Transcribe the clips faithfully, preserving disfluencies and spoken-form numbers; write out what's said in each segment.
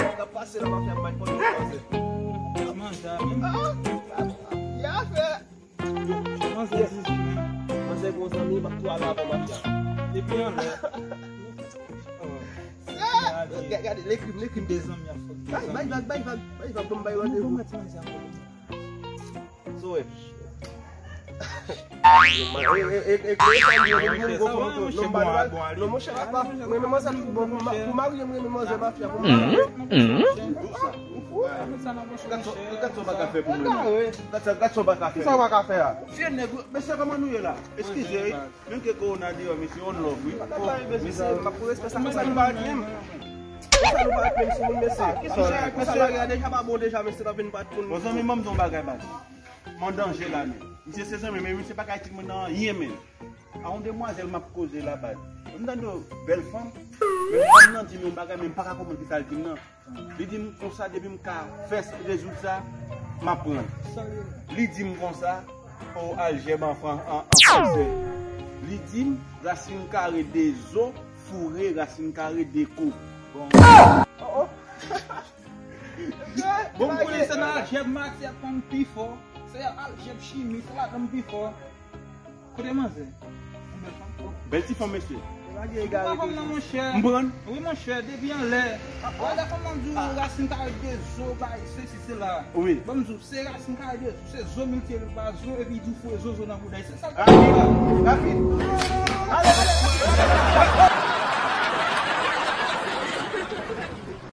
Sa k ap pase la, mafya, m pa t konn sa. Manzè, men. Ah, ah, ah, ya fè. Manzè, zizi, men. Manzè, gon zanmi, m ap tou ale avè mafya. Depi anlè. Gade, gade, lekrim, lekrim. De zanmi ap fòk de zanmi. Bay vag, bay vag, bay vag, ban m bay randevou. Bon, bon, bon, bon. Sou wè. Non, monchè, pa pou mari m renmen manzè mafya pou mwen. Gad sa w pa ka fè pou mwen. Gad sa w pa ka fè a. Vye nèg, mesye, kòman nou ye la? Eskize, wi. Menm ke kowona deyò, mesye, on love, wi. Mesye, m ap pou respè sa, konsa nou pa ret menm. Konsa nou pa ret menm sou moun, mesye. Konsa lari a deja pa bon deja, mesye, n ap vin bat moun. Bon, zanmi, ban m di w yon bagay, baz. M an danje la, men. Misye se zanmi, men misye pa ka itil mwen nan anyen, men. A yon demwazèl m ap koze la, baz. M tande yon bèl fanm, men fanm nan di m yon bagay, men m pa ka konprann kisa l di m nan. Li di m konsa, depi m ka fè s-, rezoud sa, m ap pran l. Li di m konsa, o aljèb an fran-, an, an fransè. Li di m, rasin kare de zo, foure rasin kare de ko. Bon. Oh, oh. Bon, m konnen se nan aljèb Mati ap konn pi fò. Se aljèb chimi, se ladan m pi fò. Kote manzè? Bèl ti fanm, mesye. Pa fanm nan, monchè. M pran. Wi, monchè, depi anlè. Wè, lè fanm nan di w rasin kare de zo, bay, sesi, sela. Wi. Bon, m di w, se rasin kare de zo, se zo miltiye li pa zo, epi di w foure zozo nan bouda. Se sa l ta di la. Rapid. Ale, ale.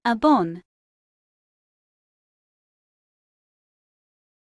Abone.